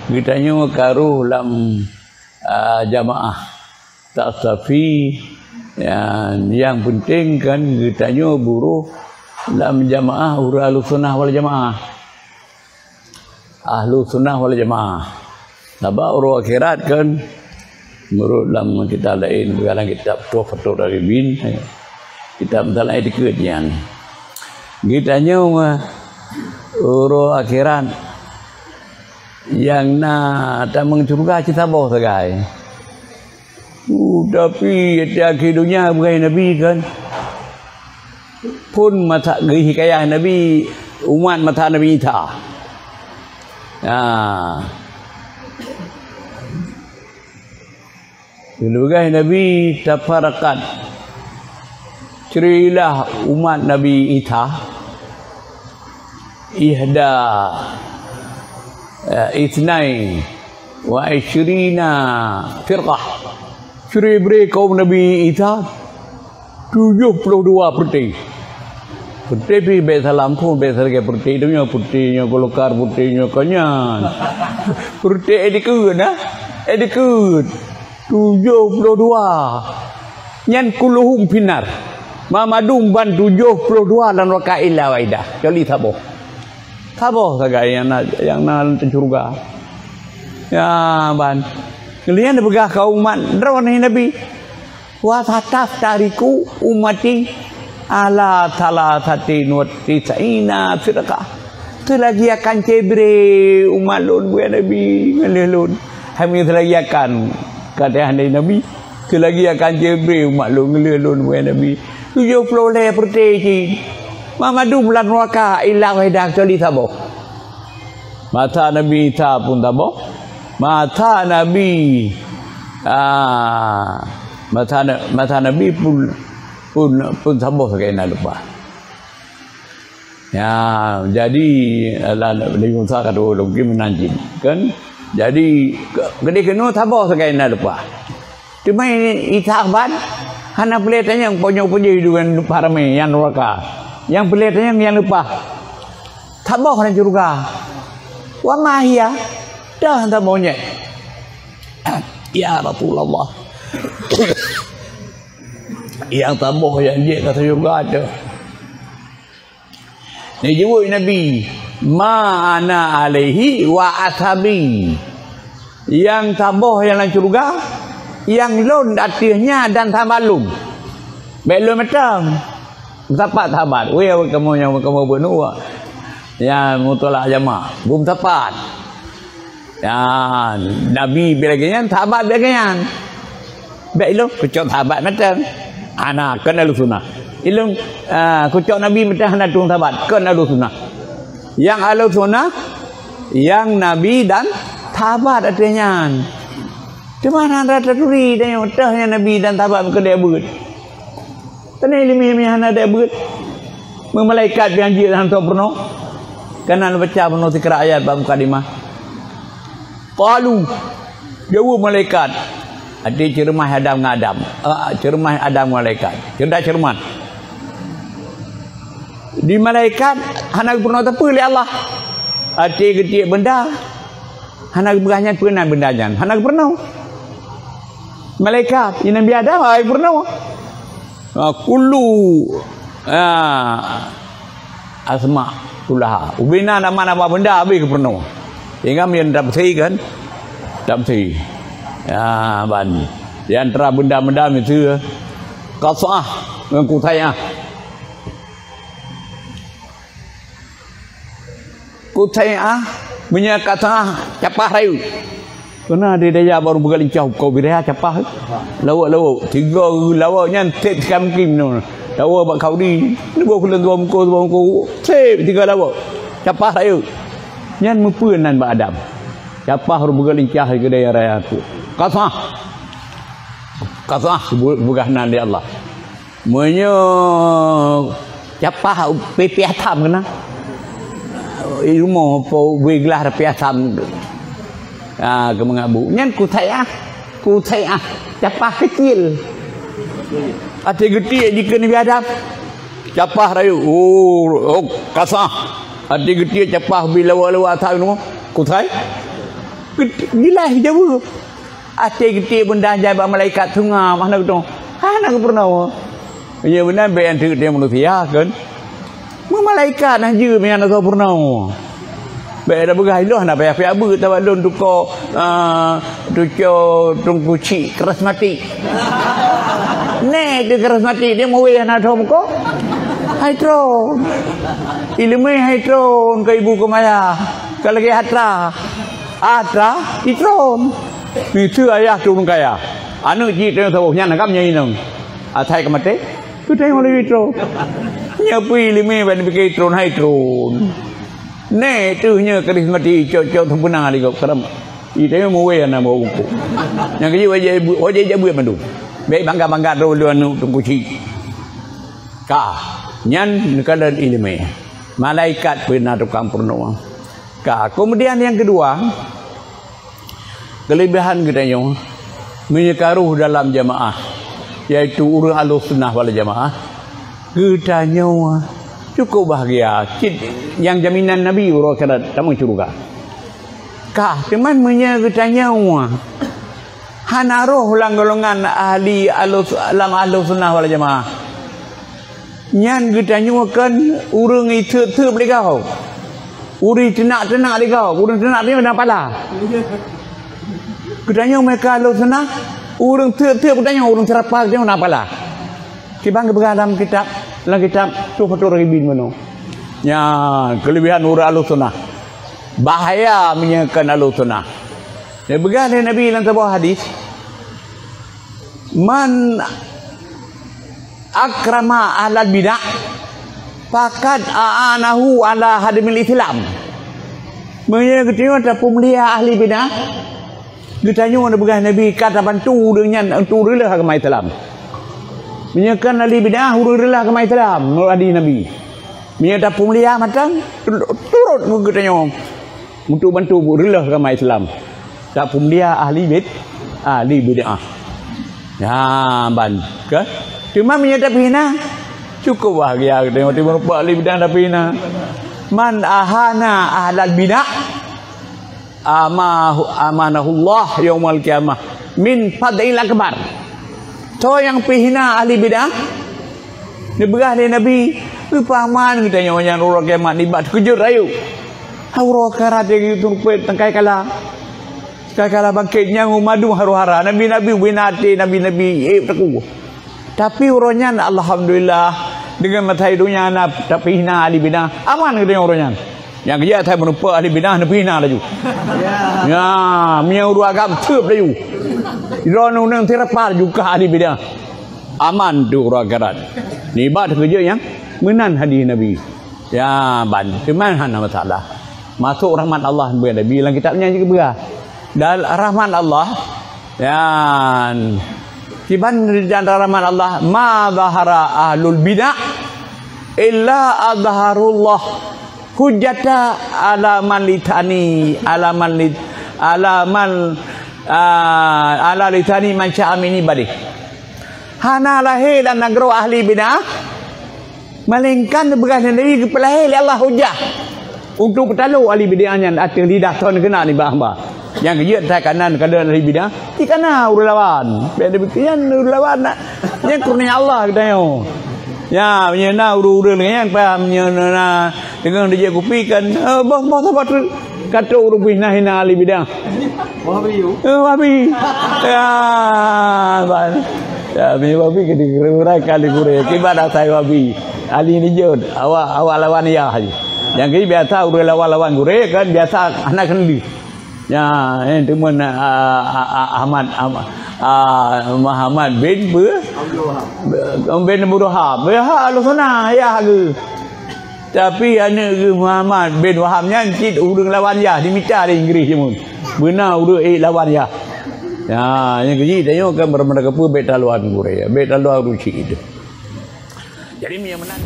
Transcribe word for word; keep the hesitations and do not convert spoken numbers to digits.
Geutanyoe ka rôh lam, ah, jamaah tasafi, ya, nyang peunteng kan geutanyoe beu rôh lam jamaah ureuëng Ahlussunnah wal Jamaah. Ahlussunnah wal Jamaah. Sabab uroe akhirat kan, meunurot lam kitab laén, bukan lam kitab Tuhfatul Talibin, kitab masalah etikeuet nyan. Geutanyoe uroe akhirat nyang na tamong syeuruga cit saboh sagai. Uh, tapi di akhé donya bukai Nabi kan. Phon masa geuhikayah Nabi, umat masa Nabi Isa. Ha. Geuhikayah Nabi tafaraqat. Cerilah umat Nabi Isa. Ihda, eh, isnai wa isyrina firqah. Ciri bri kaum Nabi Isa tujoh ploh dua peureute. Peureute pih bèk salah phon, bèk salah peureute. Itu nyoe peureute, nyoe Golkar, peureute nyoe konyan. Peureute eh dikeue na? Eh dikeue. Tujoh ploh dua. Nyan kulluhum finnar. Mamadum ban tujoh ploh dua lam neraka illa waidah. Kecuali saboh. Saboh sagai nyang na, nyang na lam syeuruga. Ya, ban. Nyan neupeugah keu umat droeneuh Nabi. Wa sataftariqu ummati ala thalatsatin wa tis'ina firqah. Seulagi akan cebre umat lôn buet Nabi ngon lheueh lôn. Hai meunyoe seulagi akan, kata Nabi, seulagi akan cebre umat lôn ngon lheueh lôn buet Nabi. Tujoh ploh lhèe peureute cit. Mamadum lam neraka illa waidah kecuali saboh. Masa Nabi Isa pun saboh. Masa Nabi, ah, masa, masa Nabi pun, pun, pun saboh sagai na leupah. Ya, jadi, lah, Nabi Musa kata, "Oh, mungkin meunan jih." Kan? Jadi, ke-, keudeh keunoe saboh sagai na leupah. Teuma Isa ban, hana peureulèe tanyong, "Ponyoe peujeuh deungon leupah ramé nyang neraka?" Nyang peureulèe tanyong nyang leupah. Saboh lam syeuruga. Wa ma hiya? Toh saboh nyan? Ya Rasulullah. Nyang saboh nyang jeuet ka syeuruga toh. Neujaweueb Nabi, "Ma ana alaihi wa ashabi." Nyang saboh nyang lam syeuruga, nyang lôn ateueh nyan dan sahabat lôn. Bèk lôn mantong. Meusapat sahabat. Weh, kamoe nyang kamoe bunoe. Nyang mutolak jamaah. Beu meusapat. Ya, Nabi bèk lagèe nyan, sahabat bèk lagèe nyan. Bèk ilôn, kucok sahabat mantong. Hana, kon Ahlussunnah. Ilôn, ah, kucok Nabi mantong hana tueng sahabat, kon Ahlussunnah. Nyang Ahlussunnah, nyang Nabi dan sahabat ateueh nyan. Teuma hana taturi dan nyang ateueh nyan Nabi dan sahabat meukeudeh beuet. Keuneuk ileumèe-ileumèe hana deuh beuet. Meu malaikat nyang jeuet hana soe peurunoe. Kana neubaca peurunoe sikra ayat bak mukadimah. Qalu, jaweueb malaikat. Até ceureumas Adam ngon Adam. Ah, ceureumas Adam ngon malaikat. Ceureumas ceureumas. Di malaikat hana geupeurunoe sapeue lé Allah. Até geutiek beunda. Hana geupeugah nyan peue nan beunda nyan. Hana geupeurunoe. Malaikat, di Nabi Adam, hana geupeurunoe. Ha, kullu, ha, asma kullaha. Ubena nama-nama beunda habéh geupeurunoe. Sehingga meunyoe tamsi kan? Tamsi. Ya, ban. Di antara beunda-beunda miseue qas'ah ngon qusai'ah. Qusai'ah, meunyoe qas'ah, capah rayeuk. Keunan di daya barô peugah lincah, kau bidaya capah. Lawok-lawok, tiga lawok nyan sép sikam kim nyoe. Lawok bak khauri, leubeh keu lôn dua muko, dua muko, sép tiga lawok. Capah rayeuk. Nyan meupeue nan bak Adam. Capah barô peugah lincah keu daya raya tu. Qas'ah. Qas'ah bu-, peugah nan di Allah. Meunyoe capah pipih asam keunan. Di rumoh po bui glah pipih asam. Ha, keu mangat bu. Nyan qusai'ah. Qusai'ah. Capah keucil. Até geutiek jikheun Nabi Adam. Capah rayeuk. Oh, oh, qas'ah. Até geutiek capah bui lawa-lawa asam nyoe. Qusai. Jeulaih jaweueb. Até geuti bunda jai bak malaikat sunga, hana geutong. Hana geupeurunoe. Iya beuna bèk anteuk teuh manusia kan. Meu malaikat nah jeuem nyang hana soe peurunoe. Bèk tapeugah ilôn hana payah-payah beuet, sabab lôn tuko, ah, tuco Teungku Chik keras mati. Nèk teuh keras mati, dia meuwé hana tho muko. Hai tron. Ileumèe hai tron keu ibu keu maya. Ka lagèe atra. Atra itron. Itu ayah turun kaya. Aneuk jih teuh saboh nyan agam nyang inong. Asai ka maté. Teuh tayong lé itron. Nyan peue ileumèe ban pike itron hai tron. Nèk teuh nyoe karismatik cok-cok sempurna lé gob seram. Itayong meuwé hana bau bungkôk. Nyang keujeuet wajéb, wajéb jak beuet mandum. Bèk bangga-bangga droe lôn aneuk Teungku Chik. Ka. Nyan neukalon ileumèe. Malaikat pih na tukang peurunoe. Ka. Kemudian yang kedua, kelebihan geutanyoe meunyoe ka rôh dalam jamaah, yaitu ureueng Ahlussunnah wal Jamaah, geutanyoe cukup bahagia. Cit nyang jaminan Nabi uroe akhirat tamong syeuruga. Ka, teuma meunyoe geutanyoe hana rôh lam golongan ahli ahlus-, lam Ahlussunnah wal Jamaah, nyan geutanyoe kon ureueng iteup-teup lé gob. Ureueng teunak-teunak lé gob. Ureueng teunak nyoe na pala. Geutanyoe meunyoe ka Ahlussunnah, ureueng teup-teup geutanyoe, ureueng seurapa geutanyoe na pala. Kiban geupeugah lam kitab, lam kitab Tuhfatur Raghibin meunoe. Nyan kelebihan ureueng Ahlussunnah. Bahaya meunyoe kon Ahlussunnah. Geupeugah lé Nabi lam saboh hadis, "Man akrama ahlal bid'ah, faqad a'anahu ala hadmil Islam." Meunyoe geutanyoe tapeumulia ahli bid'ah, geutanyoe neupeugah Nabi ka tabantu ureueng nyan untuk reuloh agama Islam. Meunyoe kon ahli bid'ah, ureueng reuloh agama Islam, meunurot hadis Nabi. Meunyoe tapeumulia mantong, turot ngon geutanyoe. Untuk bantu reuloh agama Islam. Tapeumulia ahli bid-, ahli bid'ah. Nyan ban, ka? Teuma meunyoe tapeuhina, cukup bahagia geutanyoe, teuma rupa ahli bid'ah tapeuhina. "Man ahana ahlal bid'ah, amahu, amanahullah yaumal qiyamah min fadhil akbar." Soe nyang peuhina ahli bid'ah, neupeugah lé Nabi, geupeuaman geutanyoe nyan uroe kiamat nibak teukeujot rayeuk. Uroe akhirat geuteumpet tangkai kala. Tangkai kala bangkét nyang mandum haru-hara. Nabi-nabi ubena até nabi-nabi, eh, takue. Tapi uroe nyan, alhamdulillah, deungon masa donya na tapeuhina ahli bid'ah, aman geutanyoe uroe nyan. Nyang keujak asai meureumpok ahli bid'ah neupeuhina laju. Ya, meunyoe ureueng agam teup laju. Droeneuh ureueng seurapa laju kah ahli bid'ah. Aman tu uroe akhirat. Nibak teukeujot nyang meunan hadis Nabi. Ya, ban. Teuma hana masalah. Masuk rahmat Allah, Nabi lam kitab nyan juga beurah. Dan rahmat Allah, yan, kiban di antara rahmat Allah, "Ma zahara ahlul bid'ah illa azharullah hujjata ala man litani, ala man lit-, ala man, ah, ala litani man sya'a min ibadih." Hana lahé lam nanggroe ahli bid'ah, melainkan neupeugah lé Nabi geupeulahé lé Allah hujah untuk peutalô ahli bid'ah nyan ateueh lidah thon keunan nibak hamba. Nyang keujeuet that kana neukalon ahli bid'ah, di kana ureueng lawan. Bèk demikian ureueng lawan nak. Nyan kurnia Allah geutanyoe. Ya, meunyoe na ureueng-ureueng nyang paham, meunyoe na deungon dijak kupi kan, eh, boh, boh sabar tu. Ka trok ureueng peuhina-hina ahli bid'ah. Wahabi. Eh, Wahabi. Ya, ban. Ya, mi Wahabi ke di Gurèe, kali Gurèe. Kiban asai Wahabi. Ahli nijot. Awak, awak lawan ya haji. Nyang keu biasa ureueng lawan-lawan Gurèe kan biasa hana keunli. Ya, eh, teuma, ah, ah, ah, Ahmad, Ahmad, ah, Muhammad bin Be-, bin Abdul Wahab. Ya, Ahlussunnah, ya, ke. Tapi aneuk geuh Muhammad bin Wahab nyan cit ureueng lawan Yah, dimita lé Inggris jameun. Beuna ureueng ék lawan Yah. Ya, nyang keujih tanyoe kan meureumpok keupeue bèk talawan Gurèe, bèk talawan Rusi itu. Jadi, meunyoe meunan